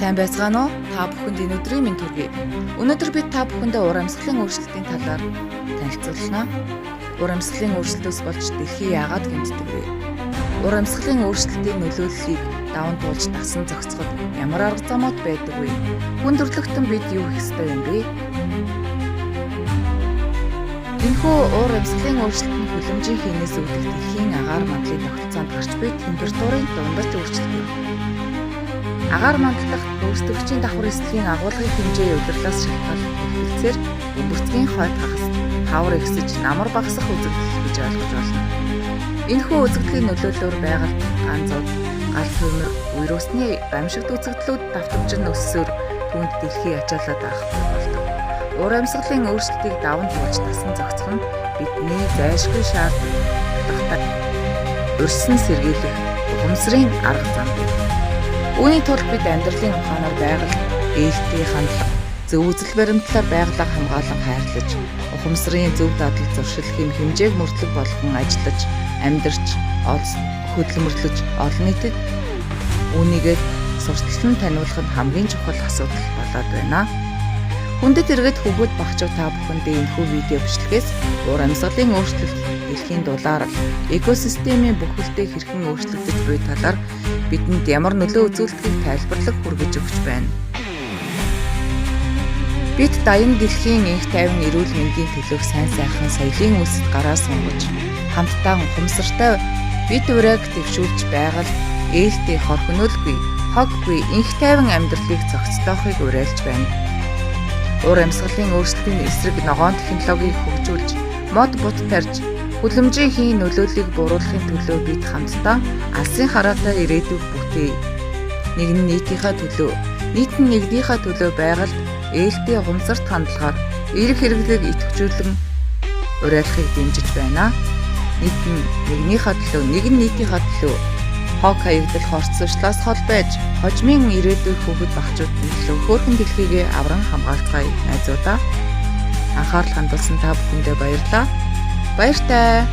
Сайн байцгаана уу? Та бүхэнд энэ өдрийн мэнд хүргэе. Өнөөдөр бид та бүхэндээ уур амьсгалын өөрчлөлтийн талаар танилцуулна. Уур амьсгалын өөрчлөлтөөс болж дэлхий яагаад гэмтдэг вэ? Уур амьсгалын өөрчлөлтийн нөлөөллийг даван туулж дасан зохицоход ямар арга замууд байдаг вэ? Хүн төрөлхтөн бид юу хийх ёстой юм бэ? Энэхүү уур амьсгалын өөрчлөлт нь хүлэмжийн хийнээс үүдэх дэлхийн агаар мандлын тогтолцоонд гарч буй температурын дундаж өөрчлөлт юм. Агаар мандал дахь өрсөлдөгчийн давхар эслэгийн агуулгын хэмжээ улирлаас шалтгаалах хэлбэлцээр бөмбөрцгийн хойд хагаст хавар ихсэж, намар багасах үзэгдэл гэж ойлгож болно. Энэхүү үзэгдлийн нөлөөллөөр байгальд ганзууд, гал хуймар, вирусны гамшигт үзэгдлүүд давтамж нь өссөөр түүнд дэлхий ачаалаад байхгүй болдог. Уур амьсгалын өөрчлөлтийг даван туулж дасан зохицох нь бидний зайлшгүй шаардлагатай урьдчилан сэргийлэх ухамсарын арга зам бий. Үүний тулд бид амьдралын ухаанаар байгальд ээлтэй хандлага, зөв үзэл баримтлалаар байгалаа хамгаалан хайрлаж, ухамсарын зөв дадал зуршил хэм хэмжээг мөрдлөг болгон ажиллаж, амьдарч, хөдөлмөрлөж олон нийтэд үүнийгээ сурталчилан таниулах нь хамгийн чухал асуудал болоод байна. Хүндэт иргэд, хүүхэд багачууд, та бүхэндээ энэхүү видео бичлэгээс уур амьсгалын өөрчлөлт, дэлхийн дулаарал, экосистемийн бүхэлдээ хэрхэн өөрчлөгдөж буй талаар бидэнд ямар нөлөө үзүүлдэгийг тайлбарлах хүргэж өгч байна. Бид даян дэлхийн энх тайван эрүүл мэндийн төлөөх сайн сайхан соёлын үйлсэд гараа сунгаж, хамтдаа ухамсартай бид уриаг дэвшүүлж байгальд ээлтэй хор хөнөөлгүй, хоггүй энх тайван амьдралыг зохицлоохыг уриалж байна. Уур амьсгалын өөрчлөлтийн эсрэг ногоон технологиг хөгжүүлж, мод бут тарьж, хүлэмжийн хийн нөлөөллийг бууруулахын төлөө бид хамтдаа алсын хараатай ирээдүйг бүтээе. Нэг нь нийтийнхээ төлөө, нийт нь нэгнийхээ төлөө байгальд ээлтэй ухамсарт хандлагаар эрх хэрэглээг идэвхжүүлэн уриалахыг дэмжиж байна. Нийт нь нэгнийхээ төлөө, нэг нь нийтийнхээ төлөө хог хаягдал хорцсочлоос хол байж хожмын ирээдүй хүүхэд багачуудын төлөө хөөрхөн дэлхийгээ авран хамгаалцгаая, найзуудаа. Анхаарал хандуулсан та бүхэндээ баярлалаа. Баяртай.